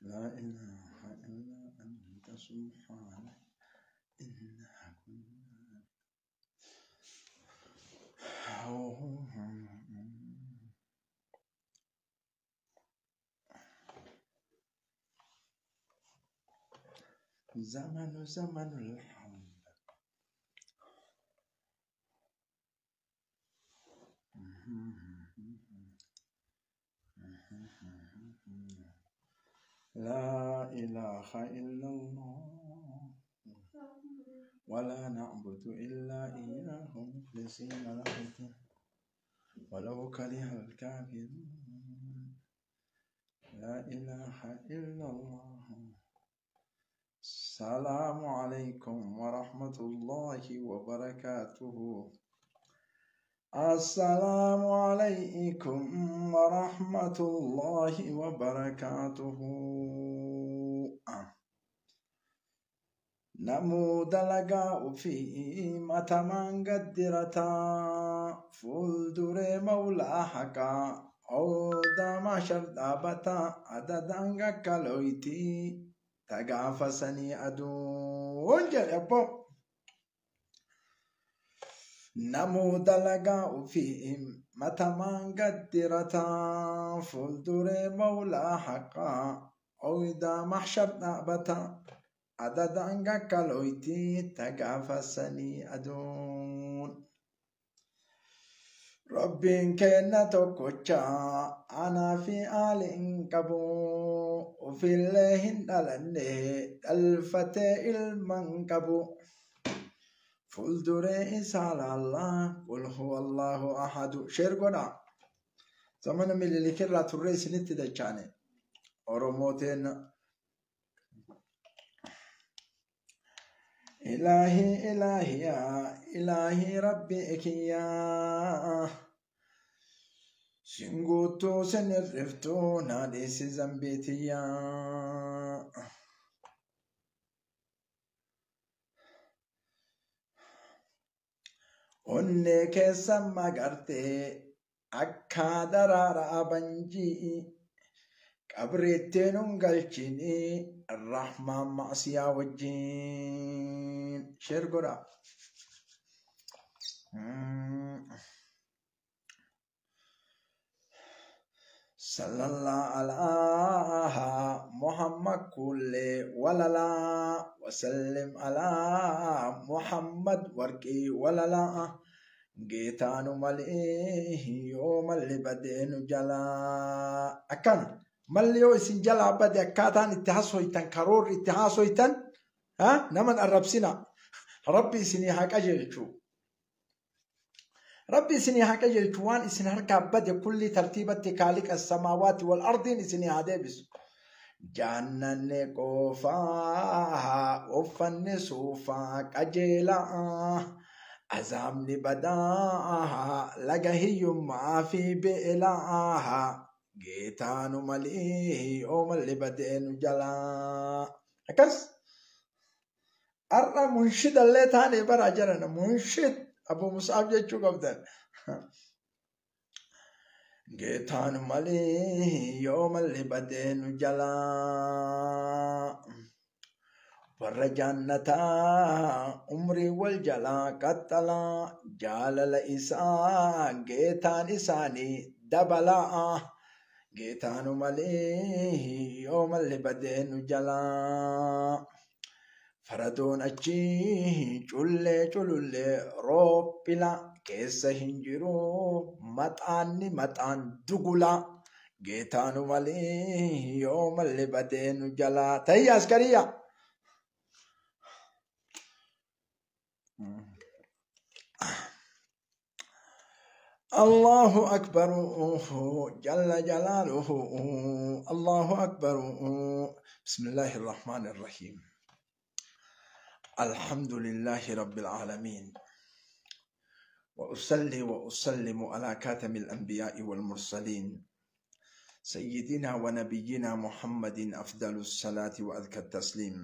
لا إله إلا أنت سبحانك إنا كنا زمن زمن الحمد. لا إله إلا الله ولا نعبد إلا إياه مخلصين له الدين ولو كره الكافرون. لا إله إلا الله. السلام عليكم ورحمة الله وبركاته. السلام عليكم ورحمة الله وبركاته. Namuu dalagaa ofii matamaan gaddirataa fuulduree mawlaa haqaa odaa mahshar dhaabataa adadaan gakkaloyti tagaafasanii aduun jedhe abbo. Namuu dalagaa ofii matamaan gaddirataa fuulduree mawlaa haqaa odaa mahshar dhaabataa adadaan gakkaloyti tagaafasanii aduun. Rabbiin kenna tokkocha anaa fi aali hin qabu ofillee hin dhalanne dhalfatee ilma hin qabu. Fuulduree isaa laallaa qul huwa Allahu ahadu. Sheer godha. Zamana mililikirraa turre isinitti dachaane Oromooteen. إلهي إلهي يا إلهي ربي إكيا سنقوتو سنرفتو نادي سزنبيتيا. Onnee keessa magartee akka daraaraa banjii qabriitti nun galchinii rahmaan ma'asiyaa wajjin. Sheer godha. Sallallahu ala Muhammad kulli walala wasallim ala Muhammad warqii walala geetaanu malee yoo malli badeenu jalaa. Akkana malli yoo isin jalaa bade akkaataan itti haasoftan karoorri itti haasoftan naman arrabsina. Rabbi isinii haa qajeelchu. Rabbi isinii haa qajeelchu waan isin harkaa bade kulli tartiibatti kaaliqa samaawaati wal ardiin isinii haa deebisu. Jaannanni qofaa uffanni suufaa qajeelaa azaabni badaa laga hiyyummaa fi beelaa geetaanu malee yoo malli badeenu jalaa. Akkas har'a munshidallee taane bara jiran munshid Abu Mus'ab jechuu qabdan. Geetaanu malee yoo malli badeenu jalaa. Warra jannataa umrii wal jalaa qaxxalaa jaalala isaa geetaan isaanii dabalaa. Geetaanu malee yoo malli badeenu jalaa. Faradoon achi cullee culullee roophila keessa hin jiru maxaanni maxaan dugula. Geetaanu malee yoo malli badeenu jalaa. Tahiyya askariya. الله أكبر جل جلاله الله أكبر. بسم الله الرحمن الرحيم. الحمد لله رب العالمين وأصلي وأسلم على كاتم الأنبياء والمرسلين سيدنا ونبينا محمد أفضل الصلاة وأزكى التسليم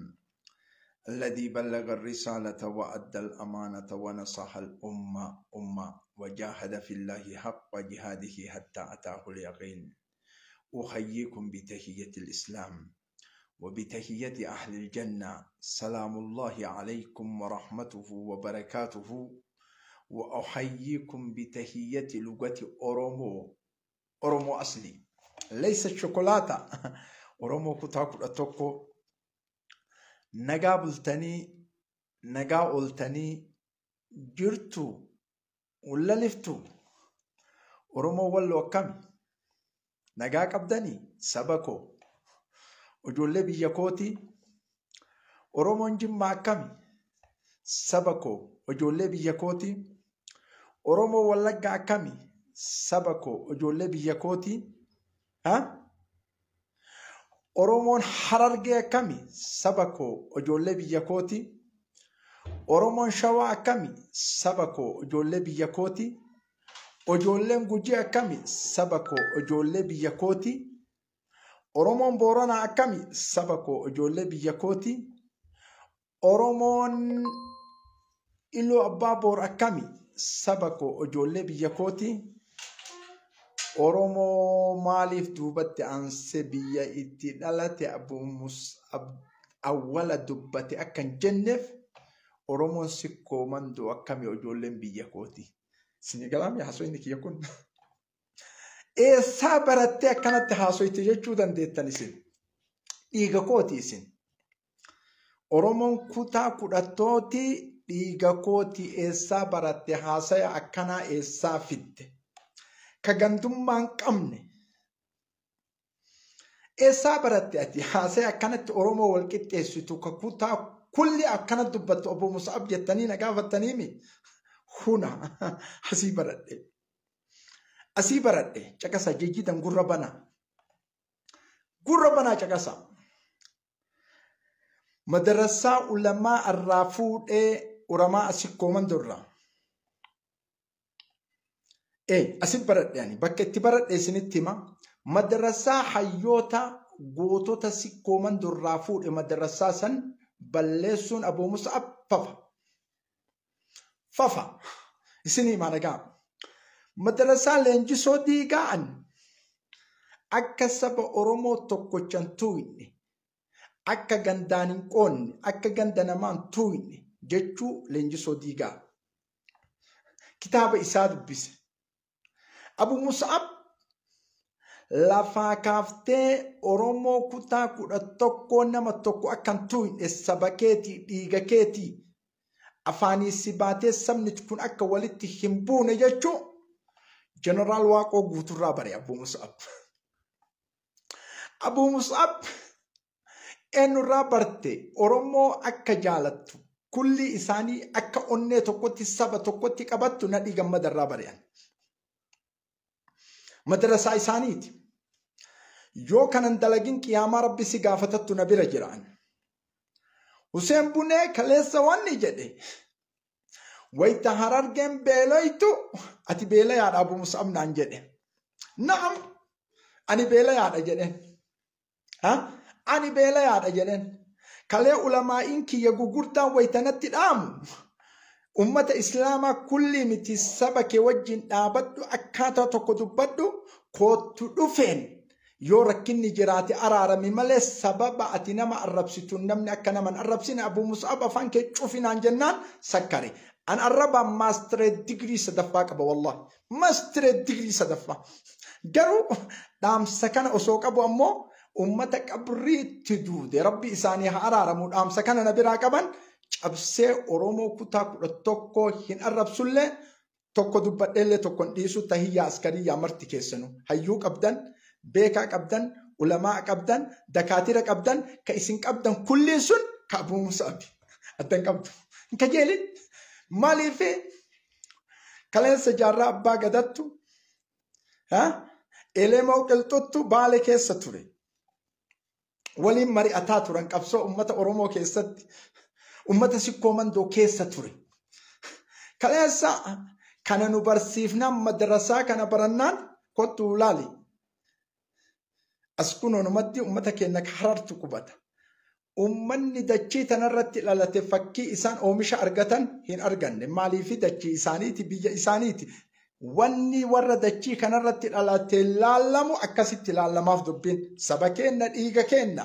الذي بلغ الرسالة وأدى الأمانة ونصح الأمة وجاهد في الله حق جهاده حتى أتاه اليقين. أحييكم بتحية الإسلام وبتحية أهل الجنة سلام الله عليكم ورحمته وبركاته وأحييكم بتحية لغة أورومو أورومو أصلي ليست شوكولاتة أورومو كتاكو أتوكو نجا بلتني نجا قلتني جرتو ولا لفتو أورومو ولو كم نجا قبدني سبكو ijoollee biyya kooti Oromoon Jimmaa akkami saba koo ijoollee biyya kooti Oromoo Wallaggaa akkami saba koo ijoollee biyya kooti Oromoon Harargee akkami saba koo ijoollee biyya kooti Oromoon Shawaa akkami saba koo ijoollee biyya kooti ijoolleen Gujii akkami saba koo ijoollee biyya kooti Oromoon Booranaa akkami saba koo ijoollee biyya kooti. Oromoon Iluu Abbaa Boor akkami saba koo ijoollee biyya kooti. Oromoo maaliif duubatti aansee biyya itti dhalate awwala dubbate akka hin jenneef Oromoon sikkoo mandoo akkami ijoolleen biyya kooti. Isin galaami haasofni kiyya kun. Eessaa barattee akkanatti haasoyte jechuu dandeettan isin. Dhiiga kooti isin. Oromoon kutaa kudhattooti dhiiga kooti eessaa baratte haasaya akkanaa eessaa fidde. Ka gandummaa hin qabne. Eessaa baratte ati haasaya akkanatti Oromoo wal qixxeessitu ka kutaa kulli akkana dubbattu obbo Musa'ab jettanii na gaafattaniimi. Huna asii baradhe. Asii baradhe caqasa jijjiitan gurra banaa. Gurra banaa caqasa. Madarasaa ulamaa irraa fuudhee uramaa asikkoo mandorraa. Asi baradhe ani bakka itti baradhe isinitti hima. Madarasaa hayyoota gootota sikkoo mandorraa fuudhe madarasaa san balleessuun Abuu Musa'ab fafa. Fafa. Isin himaa nagaa. Madarasaa leenjisoo diigaan akka saba Oromoo tokkochan tuuyne akka gandaan hin qoonne akka ganda namaan tuuyne jechuu leenjisoo diigaa. Kitaaba isaa dubbise. Abu Musa'ab lafaa kaaftee Oromoo kutaa 11 nama tokko akka hin tuuyne saba keetii dhiiga keetii afaanii si baatee sabni kun akka walitti hin buune jechuu Jeneraal Waaqoo Guuturraa bare Abuu Musa'ab. Abuu Musa'ab eenyurraa barte Oromoo akka jaalattu kulli isaanii akka onnee tokkotti saba tokkotti qabattu nadhii gammadarraa bare'an. Madarasaa isaaniiti. Yoo kanan dalagin qiyaamaa rabbi si gaafatattu na bira jiraan. Huseen Bunee kaleessa wanni jedhe. Wayita Harargeen beeloytu ati beelayaadha Abuu Musa'ab naan jedhe. Na'am ani beelayaadha jedheen. Ani beelayaadha jedheen. Kalee ulamaa'iin kiyya gugurdaan waytanatti dhaamu. Ummata Islaamaa kulli miti saba kee wajjin dhaabadhu akkaataa tokko dubbadhu koottu dhufeen yoo rakkinni jiraate araarami malee sababa ati nama arrabsitu namni akka nama hin arrabsine Abuu Musa'ab afaan kee cufinaan jennaan sakkare. An arrabaa maastireet digirii sadaffaa qaba wallahi. Maastireet digirii sadaffaa. Garuu dhaamsa kana osoo qabu ammoo ummata qabriitti duude rabbi isaanii haa araaramu dhaamsa kana na biraa qaban cabsee Oromoo kutaa 11 hin arrabsullee tokko dubbadheellee tokko hin dhiisu tahiyyaa askariyyaa marti keessanu hayyuu qabdan beekaa qabdan ulamaa qabdan dakaatira qabdan ka isin qabdan kulliin sun ka Abuu Musa'abi addan qabdu hin kajeelin. Maaliif kaleessa jaarraa abbaa gadattu elemoo qilxuttu baale keessa ture. Waliin mari'ataa turan qabsoo uummata Oromoo keessatti uummata sikkoo mandoo keessa ture. Kaleessa kana nu barsiifnaan madarasaa kana barannaan kottu laali. As kunoonumatti uummata keenya harartu qubata. Uummanni dachii tanarratti dhalate fakkii isaan oomisha argatan hin arganne. Maaliif dachii isaaniiti biyya isaaniiti. Wanni warra dachii kanarratti dhalate laallamu akkasitti laallamaaf dubbiin saba keenna dhiiga keenna.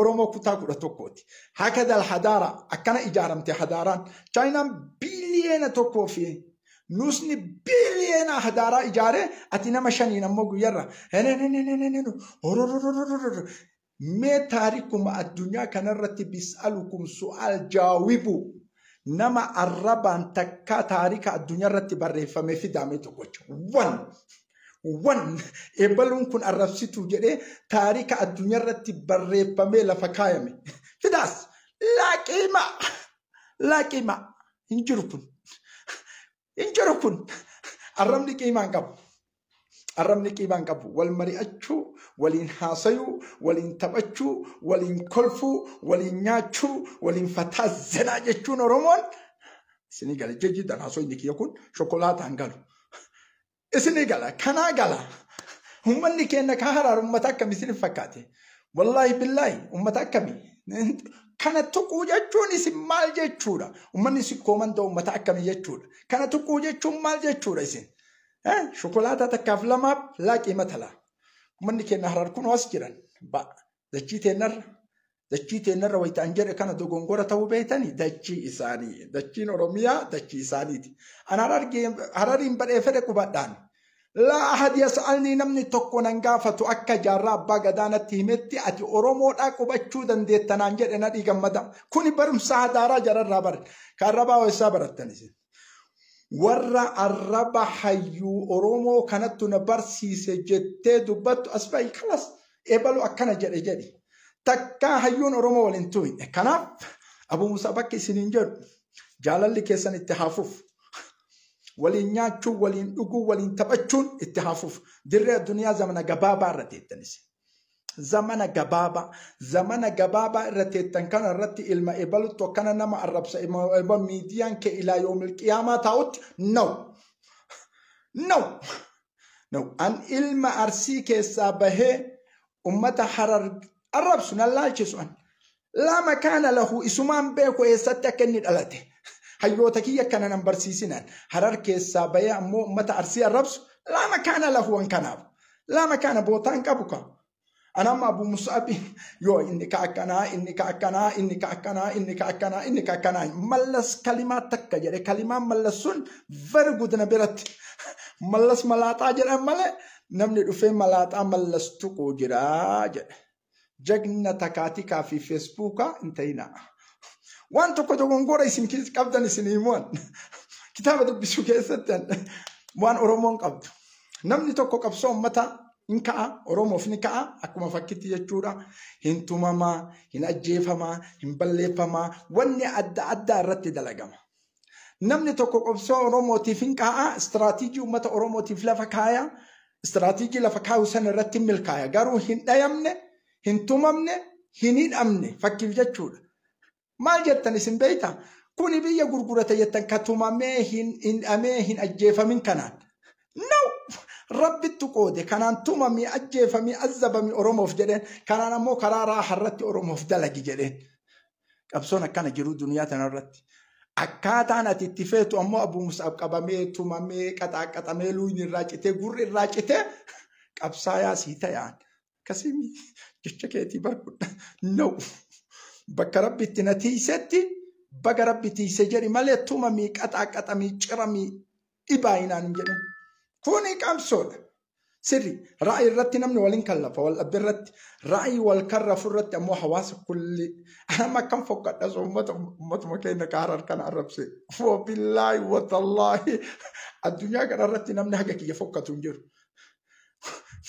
Oromoo kutaa 11ti. Hakadal hadaara akkana ijaaramte hadaaraan. Chaayinaan 1.5 biliyoona hadaaraa ijaaree, ati nama shaniin ammoo guyyarra. Mee taarikuma addunyaa kanarratti بسألكم سؤال جاوبوا, nama arrabaan takkaa taarika addunyaa irratti barreeffame fidaame tokkocha. Wan eebbaluun kun arrabsituu jedhee taarika addunyaa irratti barreeffamee lafa kaayame. Fidaas laaqiima laaqiima hin jiru kun. Hin jiru kun. Arrabni qiimaa hin qabu. Arrabni qiimaa hin qabu. Wal mari'achuu, waliin haasayuu, waliin taphachuu, waliin kolfuu, waliin nyaachuu, waliin fataa zenaa jechuun Oromoon isinii gala. Jejjiidhaan haasoo inni kiyya kun shokolaataan galu. Isinii gala. Kanaa gala. Uummanni keenya ka Harar uummata akkamii isin fakkaate? Wallaahi billaahi uummata akkamii? Kana tuquu jechuun isin maal jechuudha? Uummanni Sikkoo Mandoo uummata akkamii jechuudha? Kana tuquu jechuun maal jechuudha isin? Shokolaataa takkaaf lamaaf laaqii matalaa. Uummanni keenya Harar kun as jiran. Dachii teennarra. Dachii teennarra wayita an jedhe kana dogongora ta'uu beektanii dachii isaanii. Dachiin Oromiyaa dachii isaaniiti. An Harariin badhee fedhe qubadhaan. Laa ahad yas'alnii namni tokko nan gaafatu akka jaarraa abbaa gadaa natti himetti ati Oromoodhaa qubachuu dandeetta naan jedhe nadhii gammada. Kuni barumsa hadaaraa jararraa bare. Ka arrabaa eessaa barattan isin? Warra arraba hayyuu Oromoo kanattu na barsiise jettee dubbattu as bahi kalas ebalu akkana jedhe jedhi. Takkaa hayyuun Oromoo waliin tuqne. Kanaaf Abuu Musaa bakka isiniin jedhu jaalalli keessan itti haafuuf. Waliin nyaachuun, waliin dhuguun, waliin taphachuun itti haafuuf. Dirree addunyaa zamana gabaabaa irra teettanis. Zamana gabaabaa. Zamana gabaabaa irra teettan kana irratti ilma ebaluttu akkana nama arrabsa ilma miidiyaan kee ilaa yoomil qiyaamaa taa'utti no. No. No. An ilma Arsii keessaa bahee ummata Harar arrabsu nan laalchisu an. Laa makaana lahu isumaan beeku eessatti akka inni dhalate. Hayyoota kiyya kana nan barsiisinan. Harar keessaa bahee ammoo ummata Arsii arrabsu laa makaana lahu an kanaaf. Laa makaana bootaan qabu ka. An amma Abu Mus'abi yoo inni ka akkanaa inni ka akkanaa inni ka akkanaa inni ka akkanaa inni ka akkanaa Mallas kalimaa takka jedhe kalimaan Mallas sun very good na biratti. Mallas malaaxaa jedhan malee namni dhufee malaaxaa Mallas tuquu jira jedhe. Jagna takaatikaa fi feesbuukaa hin ta'inaa. Waan tokko dogongora isin qabdan isin himuun kitaaba dubbisuu keessatti waan Oromoon qabdu. Namni tokko qabsoo uummataa hin ka'a, Oromoof ni ka'a akkuma fakkitti jechuudha. Hin tumamaa, hin ajjeefamaa, hin balleeffamaa, wanni adda addaa irratti dalagama. Namni tokko qabsoo Oromootiif hin ka'a, istiraatiijii uummata Oromootiif lafa kaaya, istiraatiijii lafa kaayu sana irratti milkaaya. Garuu hin dhayamne, hin tumamne, hin hidhamne fakkiif jechuudha. Maal jettan isin beektaa? Kuni biyya gurgurate jettan ka tumamee hin hidhamee hin ajjeefamin kanaan. No! Rabbittu qoode kanaan tumamii ajjeefamii azzabamii Oromoof jedheen kanaan ammoo karaa raaha irratti Oromoof dalagi jedheen. Qabsoon akkana jiru duniyaa tanarratti. Akkaataan ati itti feetu ammoo Abuu Mus'ab qabamee tumamee qaxaaqaxamee luuyni irraa citee gurri irraa citee qabsaayaa sii ta'an. Akkasii jecha keetii barkudha. No! Bakka Rabbi itti na tiisetti baga Rabbi tiise jedhi malee tumamii qaxaaqaxamii ciramii dhibaayinaan hin jedhin. Kuni qabsoodha. Sirri ra'ayi irratti namni waliin kallafa wal dhabbe irratti ra'ayi wal karrafu irratti ammoo hawaasa kulli anama akkam fokkadha uummata uummatuma keenya ka Harar kana arrabse. Wa billaahi wa tallaahi addunyaa kana irratti namni haga kiyya fokkatu hin jiru.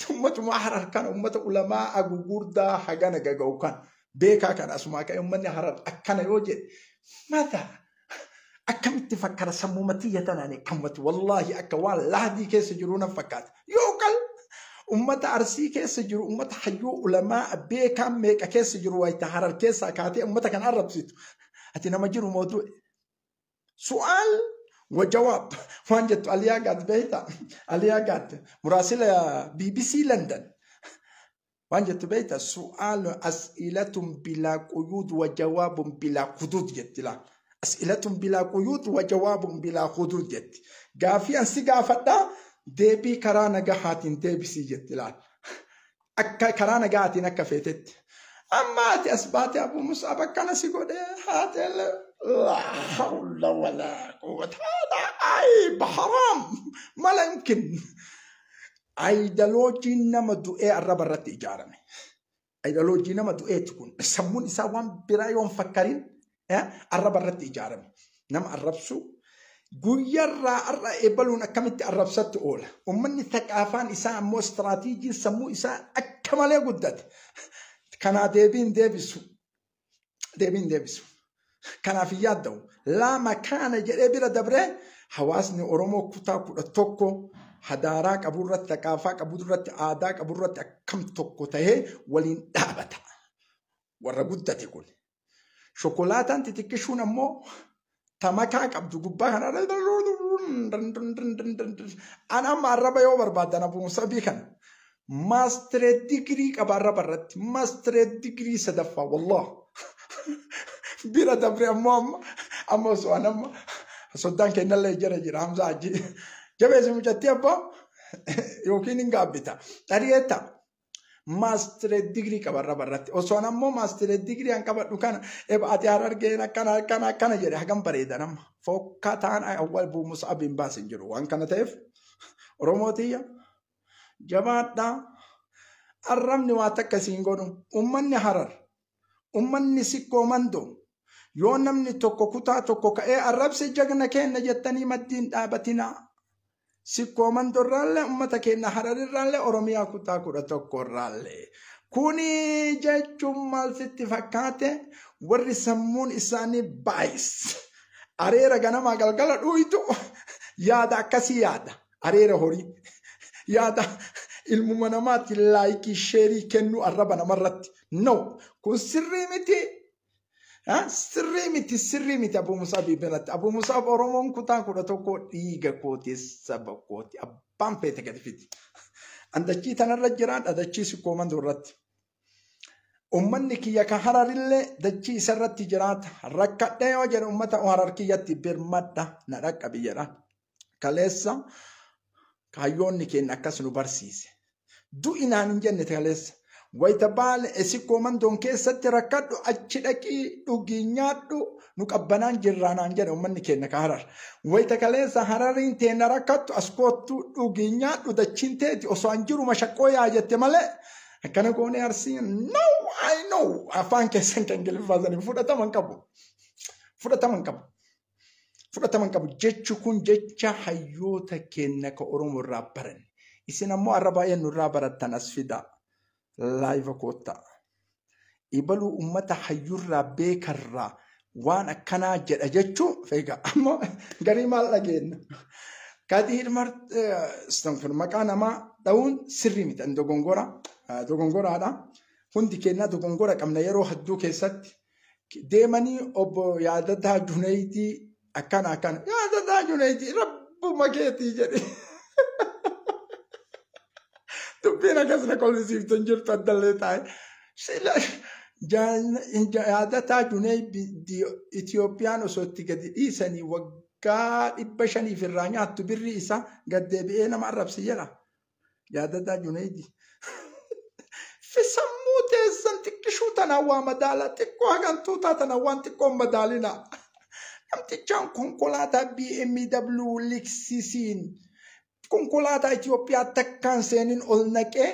Uummatuma Harar kana uummata ulamaa gugurdaa hagana gaga'u kan beekaa kan asumaa ka'e uummanni Harar akkana yoo jedhe mata akkamitti fakkara sammuu matiyya tanaan akkamatti wallaahi akka waan lahdii keessa jiru nan fakkaata. Yoo qal ummata Arsii keessa jiru ummata hayyuu ulamaa beekaa meeqa keessa jiru wayita Harar keessaa kaatee ummata kan arrabsitu ati nama jiru mootu. Su'aal wa jawaab waan jettu Aliyaa Gaat beektaa? Aliyaa Gaat muraasila BBC London waan jettu beektaa? Su'aal as'ilatun bilaa quyuud wa jawaabun bilaa huduud jetti laa. As'ilatun bilaa quyuud wa jawaabun bilaa huduud jetti. Gaafii an si gaafadhaa deebii karaa nagahaatiin deebisii jetti laal. Akka karaa nagahaatiin akka feetetti. Amma ati as baate Abuu Mus'ab akkana si godhee haatee laa hawla walaa quwwata haadaa ayib haraam mala yumkin. Aayidaloojiin nama du'ee arraba irratti ijaarame. Aayidaloojii nama du'eeti kun. Sammuun isaa waan biraa yoo hin fakkarin arraba irratti ijaarame. Nama arrabsu guyyarraa har'a eebaluun akkamitti arrabsatti oola. Uummanni thaqaafaan isaa ammoo istiraatiijiin sammuu isaa akka malee guddate. Kanaa deebiin deebisu. Deebiin deebisu. Kanaaf hin yaadda'u. Laa makaana jedhee bira dabree hawaasni Oromoo kutaa 11 hadaaraa qabu irratti, thaqaafaa qabu irratti, aadaa qabu irratti akkam tokko ta'ee waliin dhaabata. Warra guddate kun. Shokolaataan xixiqqishuun ammoo tamakaa qabdu gubbaa kana. An amma arraba yoo barbaadan Abuu Musabii kana. Maastireet digirii qaba arraba irratti. Maastireet digirii sadaffaa wallah. Bira dabre ammoo amma amma osoo an amma soddaan kennallee jara jira Hamza Hajji. Jabeessi mucattii abbaa yookiin hin gaabbita. Dhari'eetta. Maastireet digirii qaba arraba irratti. Osoo an ammoo maastireet digirii an qabadhu kana eba ati Harargeen akkana akkana akkana jedhe hagam bareedan amma. Fokkataan awwal buumus abiin baasin jiru waan kana ta'eef Oromootiyya jabaadhaa. Arrabni waa takka siin godhu. Ummanni Harar, ummanni Sikkoo Mandoo yoo namni tokko kutaa tokko ka'ee arrabse jagna keenna jettanii maddiin dhaabatinaa. Sikkoo Mandoo irraallee ummata keenya Harar irraallee Oromiyaa kutaa 11 irraallee. Kuni jechuun maal sitti fakkaate warri sammuun isaanii baay'is. Areera ganamaa galgala dhuuytu yaada akkasii yaada. Areera horii. Yaada ilmuma namaatti laayikii sheerii kennuu arraba namarratti. No, kun sirrii miti. Sirrii miti, sirrii miti Abuu Musaab biratti. Abuu Musaab Oromoon kutaa 11 dhiiga kooti, saba kooti. Abbaan feete gadi fidi. Andachii tanarra jiraadha, dachii Sikkoo Mandoo irratti. Ummanni kiyya ka Hararillee dachii isarratti jiraata. Rakkadhee yoo jedhe ummata Harar kiyyatti birmadha na dhaqqabi jedha. Kaleessa kaayyoonni keenya akkas nu barsiise. Du'i naan hin jenne kaleessa. Wayita baale Sikkoo Mandoon keessatti rakkadhu achi dhaqii dhugii nyaadhu nu qabbanaan jirraa naan jedhe ummanni keenya ka Harar. Wayita kaleessa Harariin teenna rakkattu as koottu dhugii nyaadhu dachiin teeti osoo an jiru mashaqqoo yaa jette malee akkana goonee Arsiin no I know afaan keessan kan Ingiliffaa saniin fudhataman qabu. Fudhataman qabu. Fudhataman qabu. Jechi kun jecha hayyoota keenya ka Oromoo irraa baranne. Isin ammoo har'a baay'ee nurraa barattan as fidaa. Laayiva koottaa. Ibaluu ummata hayyurraa beekarraa waan akkanaa jedha jechuu feega. Ammoo garii maal dhageenna? Kadiir kun maqaa namaa dha'uun sirrii miti. Dogongora dogongoraadha. Hundi keenya dogongora qabna yeroo hedduu keessatti. Deemanii obbo Yaadataa Junaydii akkana akkana. Yaadataa Junaydii rabbuma keetii jedhe. Dubbiin akkas na kolfisiiftu hin jirtu addallee taa'e. Yaadataa Junaydii Itiyoophiyaan osoo itti gadi dhiisanii waggaa 500 irraa nyaattu birri isaa gad deebi'ee nama arrabsi jedha. Yaadataa Junaydii. Sammuu teessan xiqqishuu tanaan waa madaala xiqqoo hagantuu taatan waan xiqqoon madaalina. Namtichaan konkolaataa BMW Lexusiin konkolaataa Itoophiyaa takkaan seenin ol naqee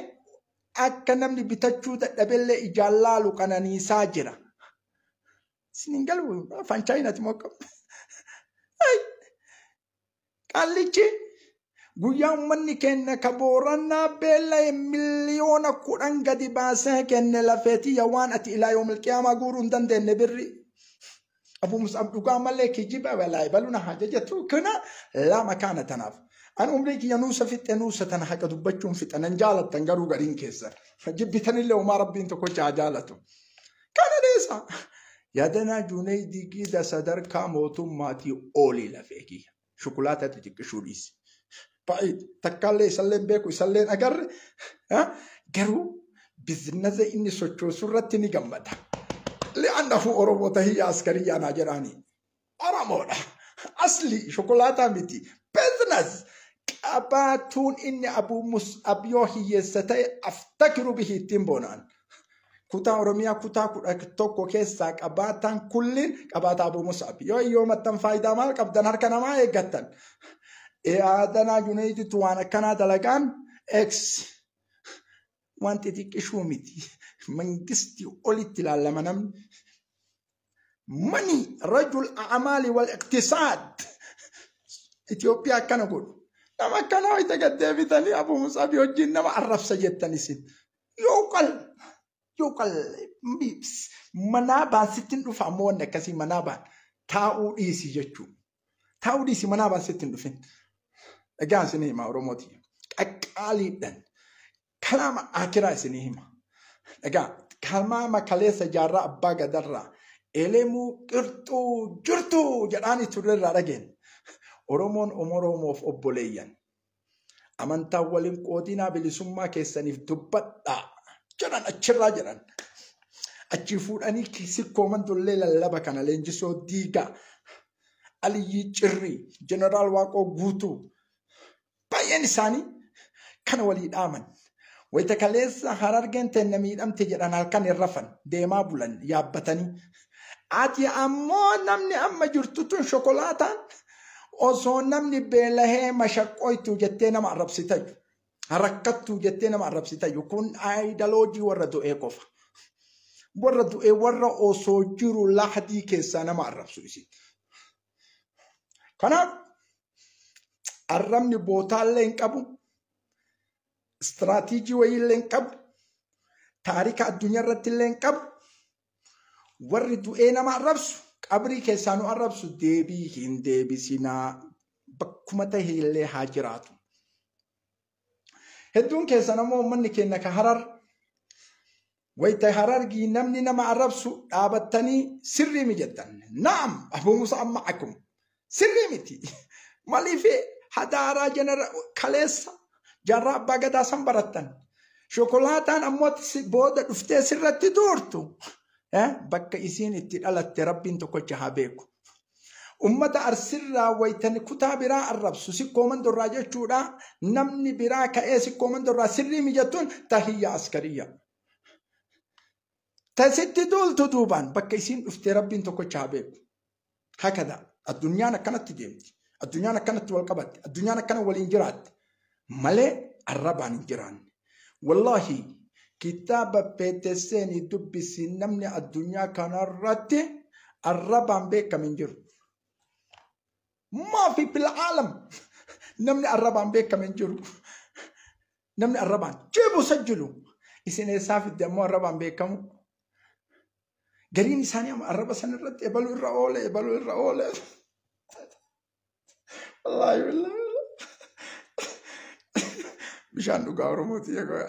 akka namni bitachuu dadhabellee ijaan laalu qananiisaa jira. Isin hin galu afaan Chaayinaati moo akkam? Qaallichi guyyaa uummanni keenya ka Booranaa beela'e miliyoona 10 gadi baasee kenne lafeetiyya waan ati ilaa yoomil qiyaamaa guuruu hin dandeenye birri. Abuu Mus'ab dhugaa malee kijiba balaa baluna haja jettu kana lama kaana tanaaf. An umrii kiyya nuusa fixxe nuusa tana haqa dubbachuun fixa nan jaalattan garuu gariin keessan. Jibbitanillee homaa rabbiin tokkocha haa jaalatu. Kana dhiisa. Yaadanaa Junaydii gida sadarkaa mootummaatii olii lafee kiyya. Shukulaata xixiqqishuu dhiisi. Baay'ee takkaallee isallee beeku isallee agarre garuu bizinasa inni sochoosu irratti ni gammada. Li'annahu Oromoo tahiyya askariyyaa naa jedhaani. Oromoodha. Asli shukulaataa miti. Bizinas qabaatuun inni Abuu Mus'ab yoo hiyyeessa ta'e aftakiru bihi ittiin boonaan. Kutaa Oromiyaa kutaa 11 keessaa qabaataan kulliin qabaataa Abuu Mus'ab. Yoo hiyyoomattan faayidaa maal qabdan harka namaa eeggattan. Yaadanaa Junayditu waan akkanaa dalagaan X waan xixiqqishuu miti. Mangistii olitti ilaalama namni. Mani rajul a'maali wal iqtisaad. Itoophiyaa akkana godhu. Nama akkanaa wayita gad deebitanii Abuu Mus'abii wajjin nama arrabsa jettan isin. Yoo qal manaa baan sitti hin dhufa ammoo wanni akkasii manaa baan taa'uu dhiisi jechuudha. Taa'uu dhiisi manaa baan sitti hin dhufin. Dhagaan isinii hima Oromooti. Qaqqaaliidhaan kalaama akiraa isinii hima. Dhagaa kalaama kaleessa jaarraa abbaa gadarraa elemuu qirxuu jirtu jedhaanii turreerraa dhageen. Oromoon Oromoof obboleeyyan. Amantaa waliin qoodinaa bilisummaa keessaniif dubbadhaa jedhan achirraa jedhan. Achi fuudhanii sikkoo mandollee lallaba kana leenjisoo diigaa Aliyyii Cirrii Jeneraal Waaqoo Guutuu baay'een isaanii kana walii dhaaman. Wayita kaleessa Harargeen teenna miidhamte jedhan halkan hin rafan deemaa bulan yaabbatanii. Ati ammoo namni amma jirtu tun shokolaataan osoo namni beelahee mashaqqoytu jettee nama arrabsitayyu. Rakkattuu jettee nama arrabsitayyu. Kun aayidaloojii warra du'ee qofa. Warra du'ee warra osoo jiru lahdii keessaa nama arrabsu isin. Kanaaf arrabni bootaallee hin qabu. Istiraatiijii wayiillee hin qabu. Taarika addunyaa irratti illee hin qabu. Warri du'ee nama arrabsu qabrii keessaa nu arrabsu deebii hin deebisinaa bakkuma ta'e illee haa jiraatu. Hedduun keessan ammoo uummanni keenya ka Harar wayita Harargii namni nama arrabsu dhaabattanii sirrii mi jettan. Naam Abuu Musa amma akkuma sirrii miti. Maaliif hadaaraa jenera kaleessa jaarraa abbaa gadaa san barattan. Shokolaataan ammoo booda dhuftee sirratti duurtu. Bakka isiin itti dhalatte rabbiin tokkocha haa beeku. Ummata Arsirraa waytan kutaa biraa arrabsu sikkoo mandorraa jechuudha. Namni biraa ka'ee sikkoo mandorraa sirrii mijattuun tahiyya askariyya. Tasitti duultu duubaan bakka isiin dhuftee rabbiin tokkocha haa beeku. Hakada addunyaan akkanatti deemti. Addunyaan akkanatti wal qabatti. Addunyaan akkana waliin jiraatti. Malee arrabaan hin jiraanne. Wallaahi kitaaba peeteseenii dubbisi namni addunyaa kanarratti arrabaan beekame hin jiru. Maafi fil aalam namni arrabaan beekame hin jiru. Namni arrabaan jibu sajjilu. Isin eessaa fidde ammoo arrabaan beekamu? Gariin isaanii amma arraba san irratti ebaluu irra oole ebaluu irra oole. Wallaahi wallaahi. Bishaan dhugaa Oromooti egaa.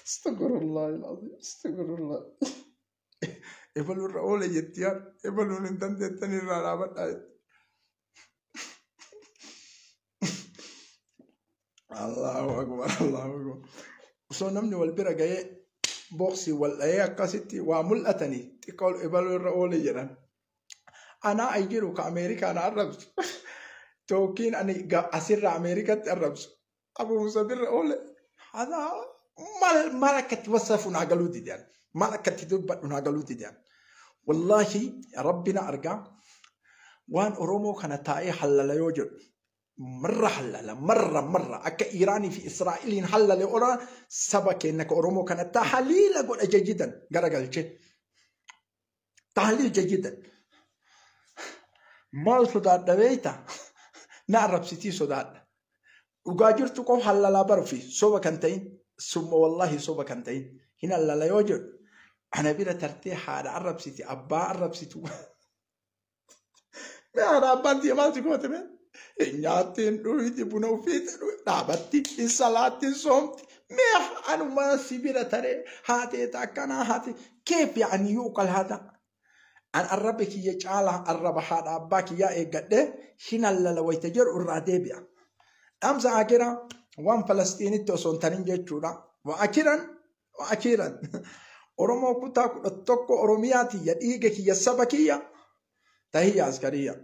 Astagfirullah al-azim. Astagfirullah. Ebaluu irra oole jetti yaa. Ebaluun hin dandeettan irraa dhaabadhaa jetti. Allahu akbar Allahu akbar. Osoo namni wal bira ga'ee booksii wal dha'ee akkasitti waa mul'atanii xiqqoo ebaluu irra oole jedhan. Anaa ay jiru ka Ameerikaa na arrabsu. Tookiin ani asirraa Ameerikatti arrabsu. Abu Musa birra oole. Hadaa maal maal akkatti wasafu naa galuu didan. Maal akkatti dubbadhu naa galuu didan. Wallaahi rabbi na argaa waan Oromoo kana taa'ee hallala yoo jedhu marra hallala marra marra akka Iraanii fi Israa'eliin hallale ola saba keenya ka Oromoo kana tahaliila godha jajidan garagalche. Tahaliil jajidan. Maal sodaadha beekta? Na arrabsitii sodaadha. Dhugaa jirtu qofa hallalaa baruufi soba kan ta'in summa wallaahi soba kan ta'in hin hallala yoo jedhu ana bira tartee haadha arrabsiti abbaa arrabsitu. Mee haadha abbaan tiyya maal si goote mee? Hin nyaatti hin dhuyti buna ofiitti dhaabatti hin salaatti hin soomti. Mee anuma si bira taree haateeta akkanaa haate keef yaa'anii yuuqal haadha. An arraba kiyya caalaa arraba haadha abbaa kiyyaa eeggadhee hin hallala wayita jedhu irraa deebi'a. Dhaamsa akiraa waan Falastiinitti osoo hin tarin jechuudha. Wa akiran wa akiran. Oromoo kutaa 11 Oromiyaa tiyya dhiiga kiyya saba kiyya tahiyya askariyya.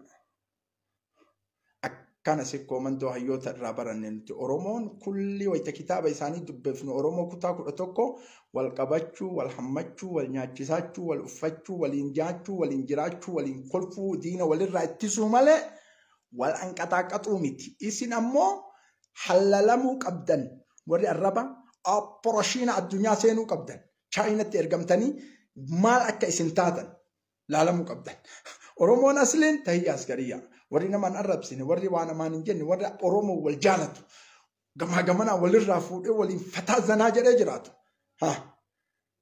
Akkana sikkoo mandoo hayyoota irraa baranne nuti Oromoon kulli wayita kitaaba isaanii dubbifnu Oromoo kutaa 11 wal qabachuu, wal hammachuu, wal nyaachisaachuu, wal uffachuu, waliin nyaachuu, waliin jiraachuu, waliin kolfuu, diina walirraa ittisuu malee wal anqaxaaqaxuu miti. Isin ammoo hallalamuu qabdan warri arraba opereeshiina addunyaa seenuu qabdan. Chaayinatti ergamtanii maal akka isin taatan laalamuu qabdan. Oromoon asliin tahiyya askariyyaa. Warri namaan arrabsine, warri waa namaan hin jenne, warri Oromoo wal jaalatu. Gamaa gamanaa walirraa fuudhee waliin fataa zanaa jedhee jiraatu.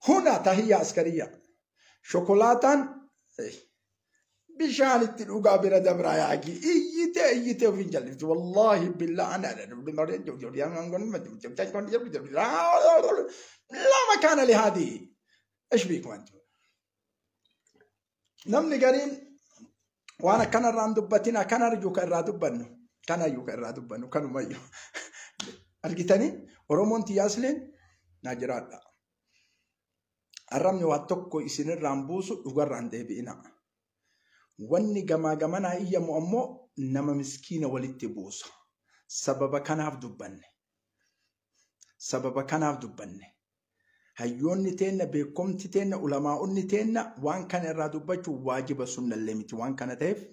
Huna tahiyya askariyyaa. Shokolaataan bishaan itti dhugaa bira dabraa yaaqii iyyitee iyyitee ofiin jallifti. Wallaahi billaa ana laa makaana lihaadii. Ish biikum antum. Namni gariin waan akkanarraa hin dubbatin akkana iyyuu kan irraa dubbannu. Kana iyyuu kan irraa dubbannu kanumayyuu. Argitanii Oromoon tiyyaasleen naa jiraadha. Arrabni waa tokko isinirraan buusu dhugarraan deebi'ina. Wanni gamaa gamanaa iyyamu ammoo nama miskiina walitti buusa. Sababa kanaaf dubbanne. Sababa kanaaf dubbanne. Hayyoonni teenna, beekumti teenna, ulamaa'onni teenna waan kana irraa dubbachuun waajiba sunnallee miti. Waan kana ta'eef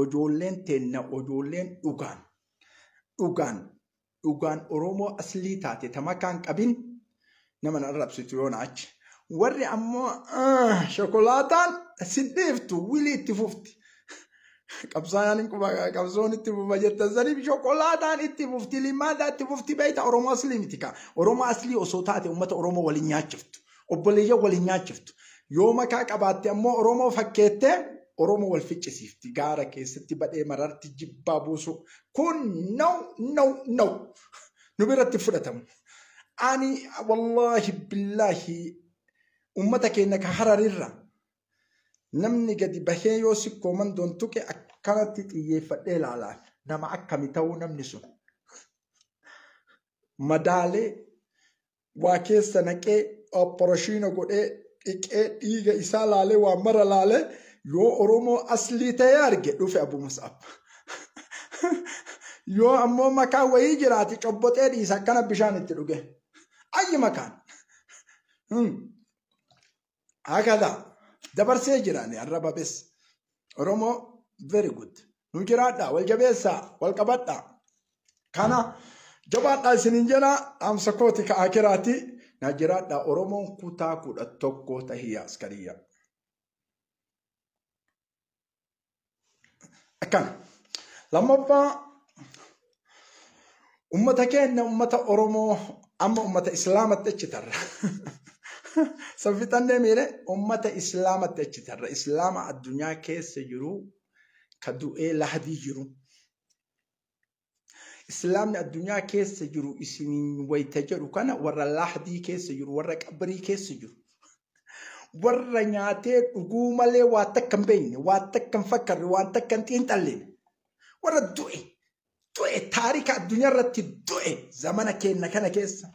ijoolleen teenna ijoolleen dhugaan dhugaan dhugaan Oromoo aslii taate tamakaan qabin nama na arrabsitu yoona achi. Warri ammoo shokolaataan sin dhiiftu wilii itti fufti. Qabsaayaan hin quba qabsoon itti fufa jettan saniif shokolaataan itti fufti limaadaa itti fufti beeyta Oromoo aslii miti kaa. Oromoo aslii osoo taate uummata Oromoo waliin nyaachiftu. Obboleeyyan waliin nyaachiftu. Yoo makaa qabaatte ammoo Oromoo fakkeettee Oromoo wal ficcisiifti. Gaara keessatti badhee mararti jibbaa buusu. Kun no no no. Nu biratti fudhatamu. Ani wallaahi billaahi uummata keenya ka Hararirra namni gadi bahee yoo sikkoo mandoon tuqe akkanatti xiyyeeffadhee ilaalaan nama akkami ta'uu namni sun. Madaalee waa keessa naqee operation godhee dhiqee dhiiga isaa laalee waa mara laalee yoo Oromoo aslii ta'ee arge dhufe Abu Mus'ab. Yoo ammoo makaa wayii jiraate cobboxee dhiisa akkana bishaan itti dhuge. Ayyi makaan. Hakada dabarsee jiraani arraba bes. Oromoo very good. Nu jiraadha, wal jabeessaa, wal qabadha. Kana jabaadha isiniin jedha dhaamsa kooti ka akiraati. Na jiraadha Oromoon kutaa 11 tahiyya askariyya. Akkana. Lammaffaa ummata keenya ummata Oromoo amma ummata Islaamatti achi tarra. Saffixannee miire ummata Islaamatti achi tarra. Islaama addunyaa keessa jiru ka du'ee lahdii jiru. Islaamni addunyaa keessa jiru isiniin wayita jedhu kana warra lahdii keessa jiru, warra qabrii keessa jiru. Warra nyaatee dhuguu malee waa takka hin beekne, waa takka hin fakkarre, waan takka hin xiinxalline. Warra du'e, du'e taarika addunyaa irratti du'e zamana keenya kana keessa.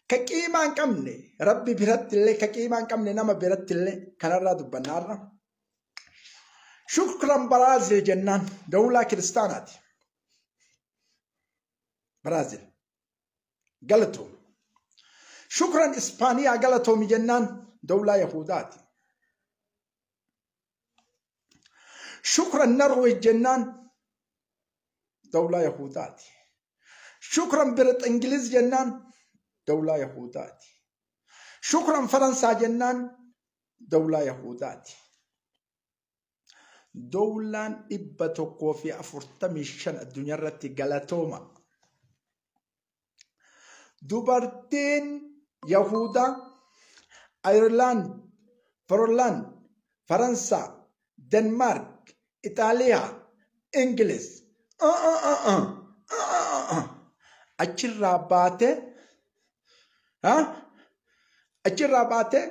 Ka qiimaa hin qabne rabbi biratti illee ka qiimaa hin qabne nama biratti illee kanarraa dubbannaarra. Shukran Baraazil jennaan dawlaa kiristaanaati. Baraazil galatoomi. Shukran Ispaaniyaa galatoomi jennaan dawlaa Yahudaati. Shukran Norweej jennaan dawlaa Yahudaati. Shukran Birit Ingiliz jennaan dawlaa Yahudaati. Shukran Faransaa jennaan dawlaa Yahudaati. Dawlaan 145 addunyaa irratti galatooma. Dubartiin Yahudaa, Ayirlaand, Forlaand, Faransaa, Denmaark, Itaaliyaa, Ingiliz achirraa baatee achirraa baatee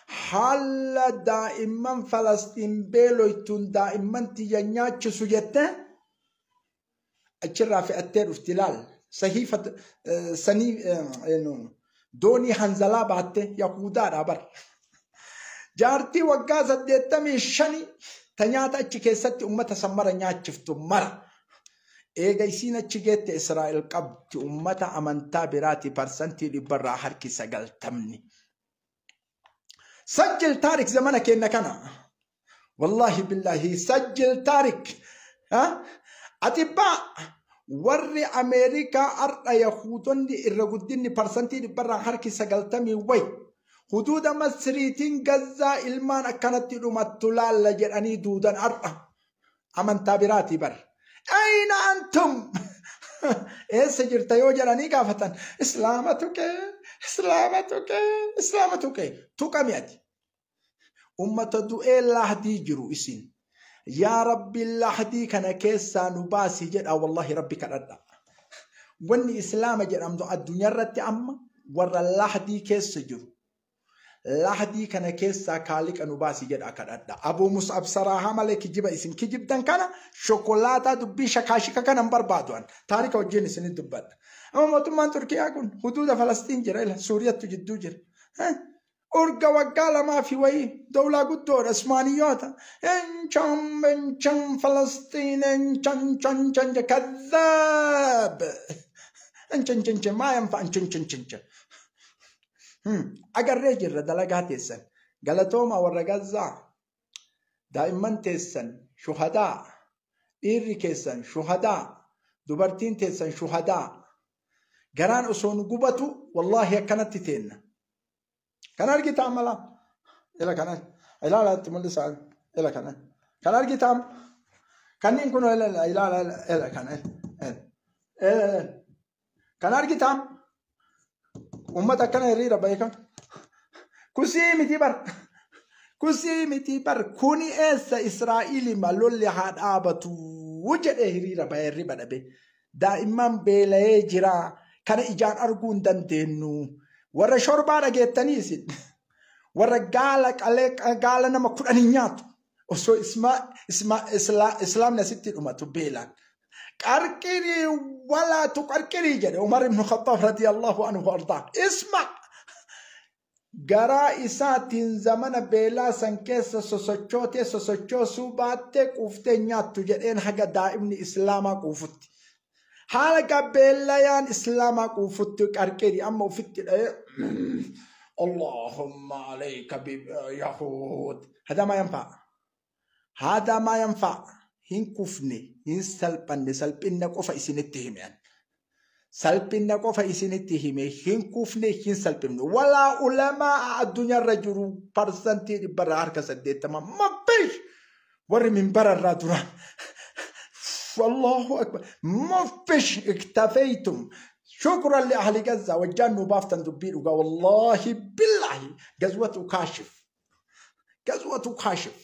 haala daa'imman Falastiin beeloytuun daa'imman tiyya nyaachisu jettee achirraa fe'attee dhufti ilaal. Sahiifa sanii doonii hanzalaa baatte Yahudaadha bar. Jaartii waggaa 85 ta nyaata achi keessatti ummata san mara nyaachiftu mara. Eega isiin achi geette Israa'el qabdi ummata amantaa biraati 90%. Sajjil taarik zamana keenya kana. Wallaahi billaahi sajjil taarik. Atibbaa warri Ameerikaa har'a Yahuudonni irra guddinni 90% wayi. Huduuda Masriitiin Gazzaa ilmaan akkanatti dhumattu laalla jedhanii duudan har'a. Amantaa biraatii bar. Ayna antum? Eessa jirta yoo jedhanii gaafatan Islaama tuqee, Islaama tuqee, Islaama tuqee. Tuqami ati. Ummata du'ee lahdii jiru isin. Yaa Rabbi lahdii kana keessaa nu baasi jedha wallahi Rabbi kadhadha. Wanni Islaama jedhamtu addunyaa irratti amma warra lahdii keessa jiru. Lahdii kana keessaa kaaliqa nu baasi jedha kadhadha. Abuu Mus'ab saraahaa malee kijiba isin kijibdan kana shokolaataa dubbii shakaashika kana hin barbaadu an. Taarika wajjin isinit dubbadha. Amma mootummaan Turkiyaa kun huduuda Falastiin jira ila Suuriyattu jidduu jira. Urga waggaa lamaa fi wayii dawlaa guddoodha Ismaaniyyoota. Enchan enchan Falastiin enchan chan chan kadhaab. Enchan chan chan maa yanfa enchan chan chan chan. Agarree jirra dalagaa teessan. Galatooma warra Gazzaa. Daa'imman teessan shuhadaa. Dhiirri keessan shuhadaa. Dubartiin teessan shuhadaa. Garaan osoo nu gubatu wallaahi akkanatti teenna. Kan argitaa mala? Ila kana. Ilaala itti mul'isaa. Ila kana. Kan argitaa? Kanneen kun ila ilaala ila kana. Kan argitaa? Uummata akkana hiriira bahe kan. Kusii miti bar. Kusii miti bar. Kuni eessa Israa'ilima lolli haa dhaabatu jedhee hiriira bahe hirriba dhabe. Daa'imman beela'ee jira. Kana ijaan arguu hin dandeenyu. Warra shorbaa dhageettanii isin. Warra gaala qalee gaala nama 10 hin nyaatu. Osoo islaamni asitti dhumatu beelaan. Qarqirii walaa tuqarqirii jedhe Umar ibn Khattaab radiyallahu anhu ardaa. Isma garaa isaatiin zamana beelaa san keessa sosochootee sosochoosuu baattee quuftee nyaattu jedheen haga daa'imni islaamaa quufutti. Haala gabeellayaan islaamaa quufutti qarqirii amma ofitti dha'ee Allahumma alayka bi yahuud. Hada maa yanfa'a. Hada maa yanfa'a. Hin kufne, hin salphanne, salphinna qofa isinitti hime. Salphinna qofa isinitti hime, hin kufne, hin salphifne. Walaa ulamaa addunyaarra jiru 80% maffish. Warri minbararraa duraan. Allahu akbar. Maffish iktafaytum. Shukran li ahli Gaza. Wajjaan nu baaftan dubbii dhugaa. Wallahi billahi. Gazwatu kaashif. Gazwatu kaashif.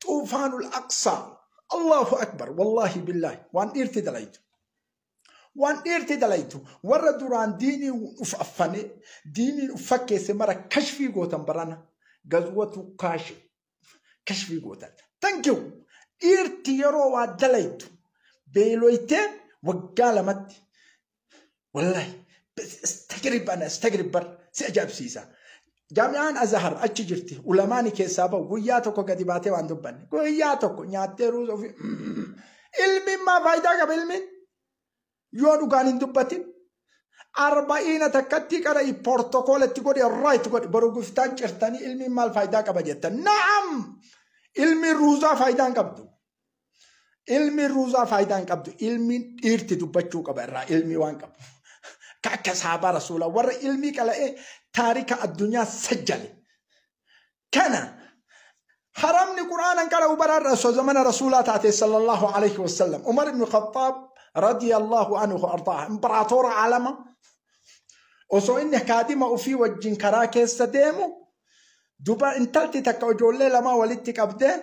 Tuufaanul Aqsaa. Allahu akbar. Wallahi billahi. Waan dhiirti dalaytu. Waan dhiirti dalaytu. Warra duraan diinii uf affane, diinii uf fakkeesse mara kashfii gootan barana. Gazwatu kaashif. Kashfii gootan. Thank you. Dhiirti yeroo waa dalaytu beeloytee waggaa lamatti. Wallahi. Istagrib ana istagrib bar si ajaa'ibsiisa. Jaami'aan Azhar achi jirti. Ulamaani keessaa bahu guyyaa tokko gadi baatee waan dubbanne. Guyyaa tokko nyaattee ruuza ofii. Ilmiin maa faayidaa qaba ilmiin? Yoo dhugaan hin dubbatin. 40 takkatti qara'i portokoolatti godhi right godhi boru guftaan cirtanii ilmiin maal faayidaa qaba jettan. Na'am! Ilmiin ruuzaa faayidaa hin qabdu. Ilmiin ruuzaa faayidaa hin qabdu. Ilmiin dhiirti dubbachuu qaba irraa ilmii waan qabu. Akka sahabaa rasuulaa warra ilmii qala'ee taarika addunyaa sajjale. Kana haramni qur'aanan qara'u bararra osoo zamana rasuulaa taate sallallahu alaihi wasallam. Umar ibn Khattaab radiyallahu anhu ardaa imperaatora alama osoo inni kaadima ofii wajjin karaa keessa deemu duba intalti takka ijoollee lamaa walitti qabdee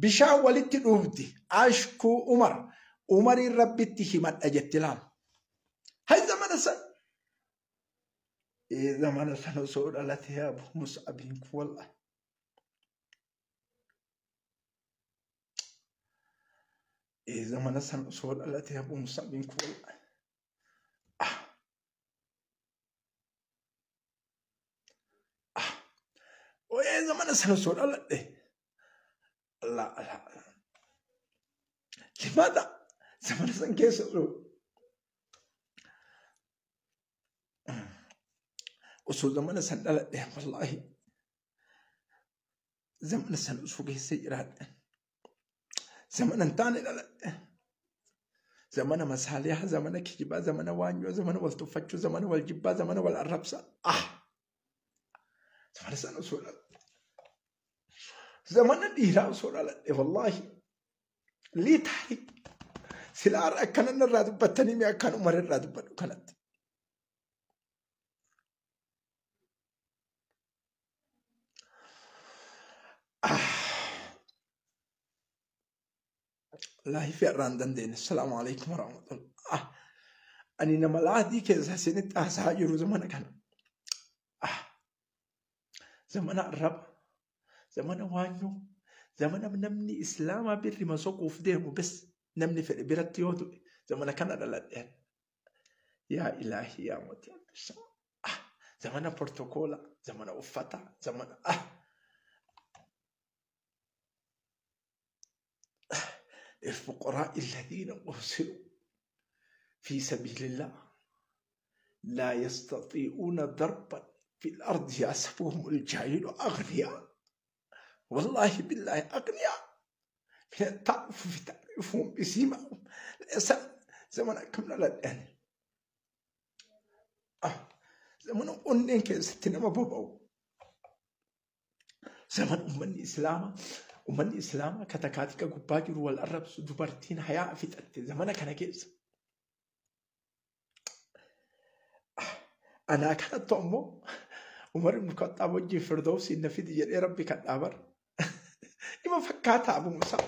bishaan walitti dhuufdi. Ashkuu Umar Umariin rabbitti himadha jetti laal. Hay zamana san. Zamana san osoo dhalatee Abu Mus'abiin kun wallahi. Zamana san osoo dhalatee Abu Mus'abiin kun wallahi. Zamana san osoo dhaladhe. Allah Allah. Limaadha zamana san keessa osoo zamana san dhaladhe wallahi. Zamana san osoo keessa jiraadhe. Zamana hin taane dhaladhe. Zamana masaaliyaa, zamana kijibaa, zamana waanyoo, zamana wal tuffachuu, zamana wal jibbaa, zamana wal arrabsaa. Zamana san osoo dhaladhe. Zamana dhiiraa osoo dhaladhe wallahi. Lii taarik. Silaa har'a akkanan irraa dubbattanii mi akkaan Umar irraa dubbadhu kanatti. Wallahi fi irraa hin dandeenye. Assalaamu alaikum warahmatullah. Ani nama laadii keessa isinitti haasa'aa jiru zamana kana. Zamana arraba. Zamana waanyoo. Zamana namni islaamaa birri masoquuf deemu bes namni fedhe biratti yoo du'e zamana kana dhaladhe. Yaa ilaahi yaa mootii addunyaa. Zamana protokoola, zamana uffataa, zamana الفقراء الذين أرسلوا في سبيل الله لا يستطيعون ضربا في الأرض يحسبهم الجاهل أغنياء والله بالله أغنياء من التعفف تعرفهم بسيماهم. ليس زمن كمل الآن زمن أنين كيستنا ما بابو زمن أمني إسلاما Uummanni Islaamaa katakaatika gubbaa jiru wal arrabsu dubartiin hayaa fixatte zamana kana keessa. Anaa kanattu ammoo Umar ibn Khattaab wajjin Firdawsi na fidi jedhee Rabbi kadhaa bara. Ima fakkaataa Abu Musaa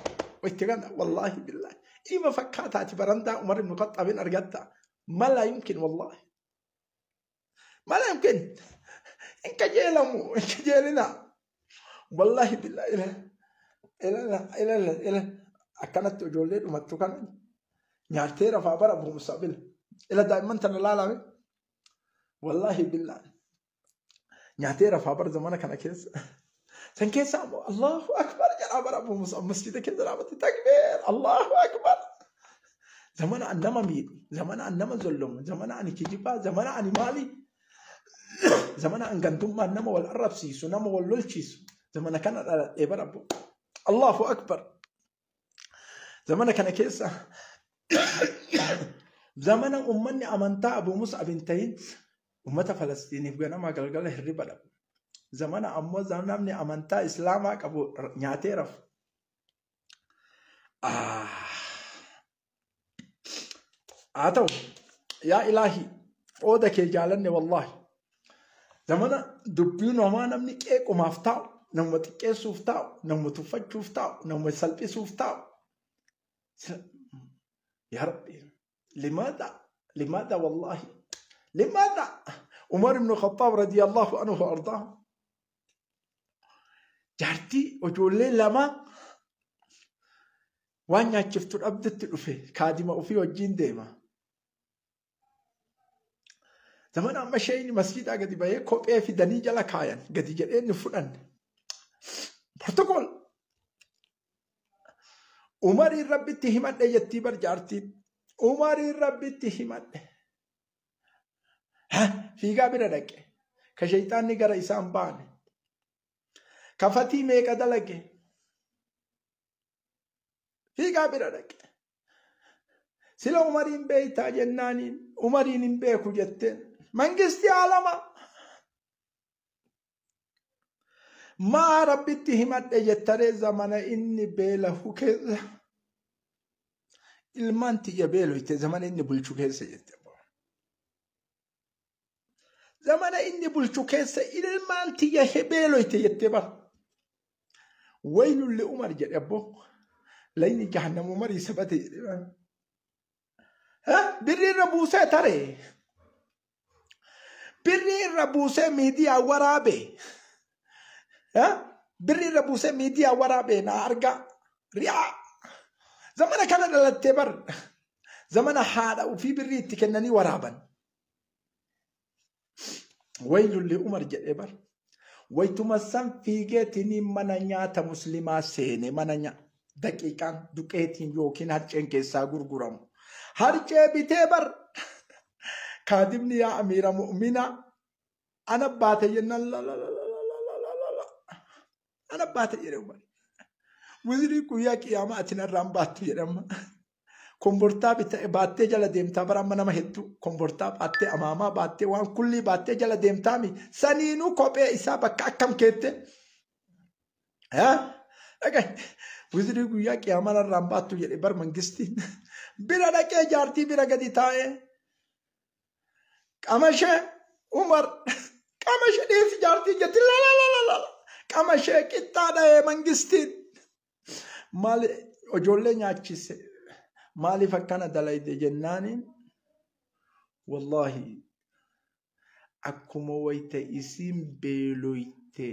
itti kana wallaahi billaahi. Ima fakkaataati barandaa Umar ibn Khattaabin argatta. Mala yumkin wallaahi. Mala yumkin. Hin kajeelamu hin kajeelina. Wallaahi billaahi. Ila ila ila akkanatti ijoollee dhumattu kana nyaattee rafaa bara Abu Musaa bila. Ila daa'imman tana laalame. Wallaahi billaahi. Nyaatee rafaa bara zamana kana keessa. San keessa ammoo Allahu Akbar jedhaa bara Abu Musaa masjida keessa dhaabate takbiir Allahu Akbar. Zamana an nama miidhu, zamana an nama zollomu, zamana ani kijibaa, zamana ani maali, zamana an gantummaan nama wal arrabsiisu, nama wal lolchiisu, zamana kana dhaladhee bara abbo. Allahu Akbar. Zamana kana keessa zamana uummanni amantaa Abu Mus'ab hin ta'in uummata Falastiiniif ganama galgala hirriba dhabu. Zamana ammoo namni amantaa Islaamaa qabu nyaatee rafu. Haa ta'u yaa ilaahi qooda kee jaalanne wallaahi. Zamana dubbiin homaa namni qeequmaaf taa'u, nama xiqqeessuuf taa'u, nama tuffachuuf taa'u, nama salphisuuf taa'u. Yaa Rabbi limaadha limaadha wallaahi limaadha Umar ibn Khattaab radiyallahu anhu wa ardaa jaartii ijoollee lama waan nyaachiftu dhabdetti dhufe kaadima ofii wajjin deema. Zamana amma isheen masjidaa gadi bahee kophee fidanii jala kaayan gadi jedhee inni fudhanne. Protokol. Umariin Rabbitti himadhe jettii bar jaartiin. Umariin Rabbitti himadhe. Fiigaa bira dhaqe. Ka shayxaanni gara isaan baane. Kafatii meeqa dalage. Fiigaa bira dhaqe. Sila Umariin beeytaa jennaaniin Umariin hin beeku jetteen. Mangisti alama. Maa Rabbitti himadhe jettaree zamana inni beelahu keessa. Ilmaan tiyya beeloyte zamana inni bulchu keessa jette. Zamana inni bulchu keessa ilmaan tiyya beeloyte jettee bara. Waylun li Umar jedhe abbo. Layni jahannam Umarii sabate jedhe. Birri irra buusee taree. Birri irra buusee miidiyaa waraabe. Birri irra buusee miidiyaa waraabee na argaa. Ri'aa. Zamana kana dhalattee bar. Zamana haadha ofii birrii itti kennanii waraaban. Waylun li Umar jedhee bar. Waytuma san fiigeetiin mana nyaata muslimaa seene mana daqiiqaan duqeetiin yookiin harceen keessaa gurguramu. Harcee bitee bar. Kaadimni yaa amiira mu'minaa ana baate jennaan la la la la la la la ana baate jedhe Umar. Wizirii guyyaa qiyaamaa ati narraan baattu jedhama. Kombortaa baattee jala deemtaa bara amma nama hedduu kombortaa baattee amaamaa baattee waan kullii baattee jala deemtaami saniinuu kophee isaa bakka akkam keette. Dhaqee wizirii guyyaa qiyaamaa narraan baattu jedhe bar mangistiin bira dhaqee jaartii bira gadi taa'ee qamashee Umar qamashee dhiisi jaartii jetti la la la la la qamashee qixxaa dha'ee mangistiin maali ijoollee nyaachise. Maaliif akkana dalayde jennaaniin wallaahi akkuma wayta isiin beeloyte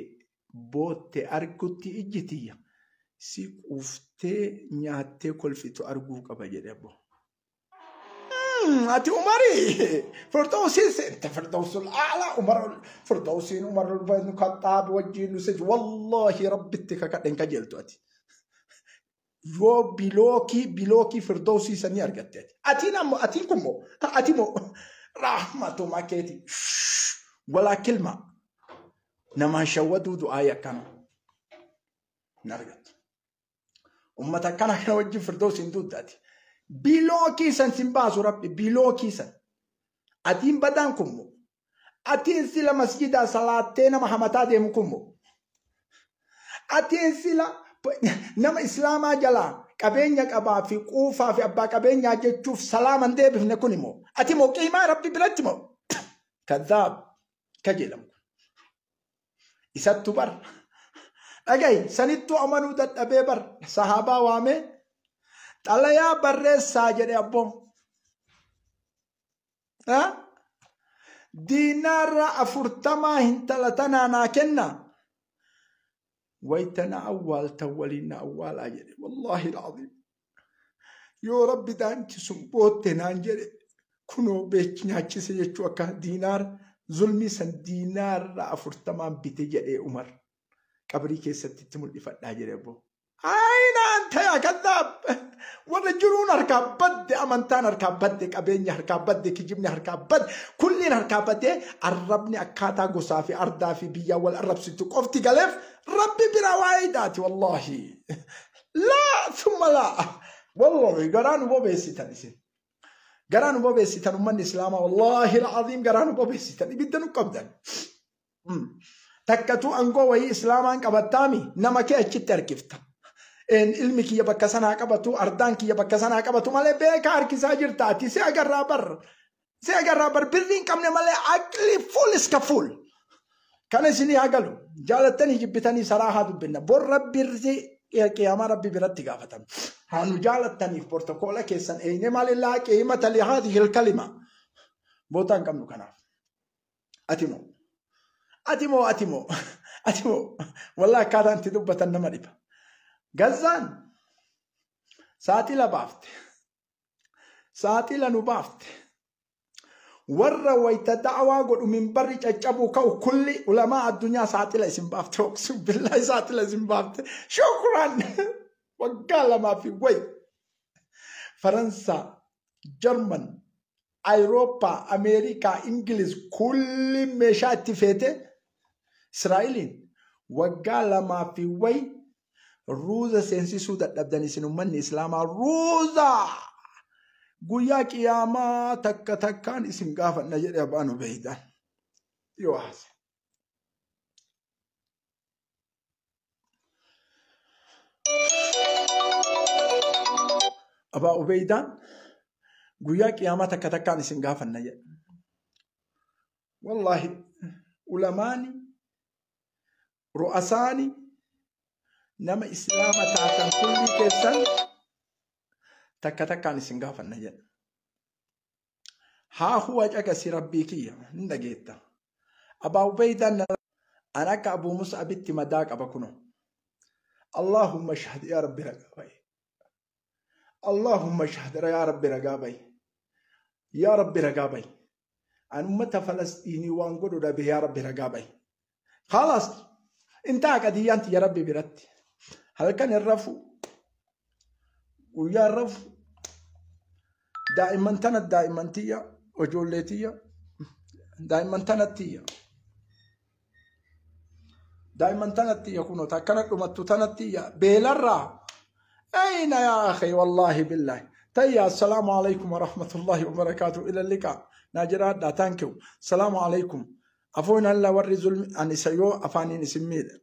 bootte argutti ijji tiyya si quuftee nyaattee kolfitu arguu qaba jedhe abbo. Ati Umarii Firdawsiin seente, Firdawsul A'laa Umar Firdawsiin Umar ibn Khaxxaab wajjiin nu seente. Wallaahi Rabbitti kakadhe hin kajeeltu ati. Yoo bilookii Firdawsii sanii argatte ati. Atiin ammoo atiin kun moo ati moo rahmatuma keeti. Walaa kilma namaan shawwaduu du'aa akkana hin argattu. Ummata akkana kana wajjin Firdawsiin duudda ati. Bilookii san sin baasu Rabbi, bilookii san. Atiin badaan kun moo atiin sila masjidaa salaattee nama hamataa deemu kun moo atiin sila nama islaamaa jalaa qabeenya qabaa fi quufaa fi abbaa qabeenyaa jechuuf salaaman deebifne kun immoo ati moo qiimaa Rabbi biratti moo kadhaab ka jedhamu isattu bar dhagayi sanittuu amanuu dadhabee bar sahaabaa waamee xalayaa barreessaa jedhe abboo. Diinaarra 40 hintala tanaa naa kenna. Wayta na awwaaltan waliin na awwaalaa jedhe. Wallaahi alcaziim. Yoo Rabbi daanchi sun bootte naan jedhe kunoo beechi nyaachise jechuu akka diinaar zulmii san diinaarra 40n bite jedhee Umar. Qabrii keessatti itti mul'ifadhaa jedhe abboo. Ayna anta yaa kadhaab. Warra jiruun harkaa badde, amantaan harkaa badde, qabeenya harkaa badde, kijibni harkaa badde, kulliin harkaa badde, arrabni akkaataa gosaa fi ardaa fi biyyaa wal arrabsitu qofti galeef Rabbi biraa waa'ee daati wallaahi. Laa thumma laa. Wallaahi garaa nu bobeessitan isin. Garaa nu bobeessitan ummanni islaamaa, wallaahi alcaziim garaa nu bobeessitan, ibidda nu qabdan. Takkatu angoo wayii islaamaan qabattaami nama kee achitti harkifta. Ilmi kiyya bakka sanaa qabatu, ardaan kiyya bakka sanaa qabatu malee beekaa harkisaa jirta ati si agarraa bar. Si agarraa bar, birrii hin qabne malee aqli fuul iska fuul. Kana isinii haa galu. Jaalattanii jibbitanii saraa haa dubbinna. Bor Rabbi qiyaamaa Rabbi biratti gaafatama. Haa nu jaalattaniif portokoola keessan eeyne malee laa qiimata li haadhihi kalima. Bootaa hin qabnu kanaaf. Ati moo? Ati moo? Ati moo? Ati moo? Wallaahi akkaataan itti dubbatan nama dhiba. Gazzaan saaxila baafte. Saaxila nu baafte. Warra wayita da'awaa godhu minbarri caccabuu ka'u kulli ulamaa addunyaa saaxila isin baafte. Oqsu billaahi saaxila isin baafte. Shukran. Waggaa 2 fi wayi. Faransaa, Jarman, Awurooppaa, Ameerikaa, Ingiliz kulli meeshaa itti feete Israa'eliin waggaa 2 fi wayi ruuza seensisuu dadhabdan isin ummanni islaamaa ruuza guyyaa qiyaamaa takka takkaan isin gaafanna jedhe abbaan Ubeeydaan yoo haase. Abaa Ubeeydaan guyyaa qiyaamaa takka takkaan isin gaafanna jedhe. Wallaahi ulamaani ru'asaani nama islaama taatan kulli keessan takka takkaan isin gaafanna jedhe. Haa huwa caqasi Rabbii kiyya hin dhageetta. Abaa Ubeeydaan an akka Abuu Mus'abitti madaa qaba kunoo. Allahumma shahad yaa Rabbi ragaa ba'i. Allahumma shahad yaa Rabbi ragaa ba'i. Yaa Rabbi ragaa ba'i. An ummata Falasxiinii waan godhu dhabe, yaa Rabbi ragaa ba'i. Khalaas intaa qadiyyaan tiyya Rabbi biratti. Halkan hin rafu. Guyyaa hin rafu. Daa'imman tana daa'imman tiyya, ijoollee tiyya, daa'imman tana tiyya. Daa'imman tanatti tiyya kunoo akkana dhumattu tanatti tiyya beelarraa. Ayna yaa akhi, wallaahi billahi. Tayya, assalaamu alaikum wa rahmatullahi wa barakaatuh. Ila liqa. Naa jiraadha, thank you. Assalaamu alaikum. Afoon alla warri zulmi ani isa yoo afaaniin isin miidhe.